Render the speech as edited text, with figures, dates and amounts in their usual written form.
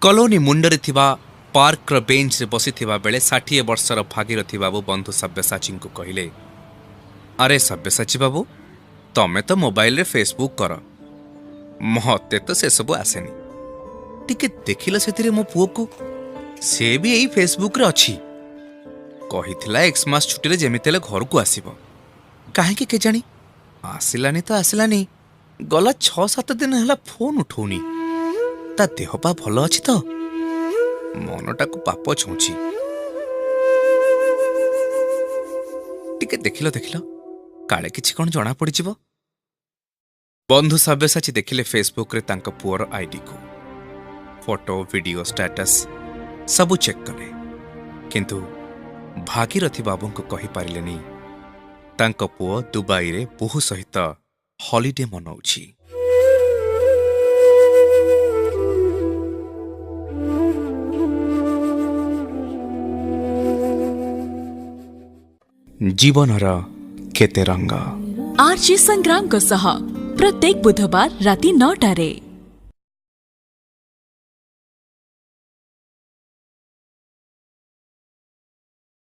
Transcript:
Colony ମୁଣ୍ଡରେ ଥିବା ପାର୍କର ବେଞ୍ଚରେ ବସିଥିବା ବେଳେ 60 ବର୍ଷର ଭାଗୀରଥୀ ବାବୁ ବନ୍ଧୁ ସବ୍ୟସାଚୀଙ୍କୁ କହିଲେ, ଆରେ ସବ୍ୟସାଚୀ ବାବୁ, ତମେ ତ ମୋବାଇଲରେ ଫେସବୁକ୍ କର, ମତେ ତ ସେସବୁ ଆସେନି। ଟିକେ ଦେଖିଲ ସେଥିରେ ମୋ ପୁଅକୁ, ସେ ବି ଏଇ ଫେସବୁକ୍ରେ ଅଛି। କହିଥିଲା ଏକ୍ସମାସ ଛୁଟିରେ ଯେମିତି ହେଲେ ଘରକୁ ଆସିବ। କାହିଁକି କେଜାଣି ଆସିଲାନି ତ ଆସିଲାନି, ଗଲା 6-7 ଦିନ ହେଲା ଫୋନ୍ ଉଠଉନି। ତା ଦେହ ପା ଭଲ ଅଛି ତ? ମନଟାକୁ ପାପ ଛୁଉଁଛି। ଟିକେ ଦେଖିଲ ଦେଖିଲ, କାଳେ କିଛି କ'ଣ ଜଣା ପଡ଼ିଯିବ। ବନ୍ଧୁ ସବ୍ୟସାଚୀ ଦେଖିଲେ ଫେସବୁକ୍ରେ ତାଙ୍କ ପୁଅର ଆଇଡିକୁ। ଫଟୋ, ଭିଡିଓ, ଷ୍ଟାଟସ୍ ସବୁ ଚେକ୍ କଲେ, କିନ୍ତୁ ଭାଗୀରଥୀ ବାବୁଙ୍କୁ କହିପାରିଲେନି ତାଙ୍କ ପୁଅ ଦୁବାଇରେ ବୋହୂ ସହିତ ହଲିଡେ ମନାଉଛି। ଜୀବନର କେତେ ରଙ୍ଗ। ଆରଜେ ସଂଗ୍ରାମଙ୍କ ସହ ପ୍ରତ୍ୟେକ ବୁଧବାର ରାତି 9ଟାରେ।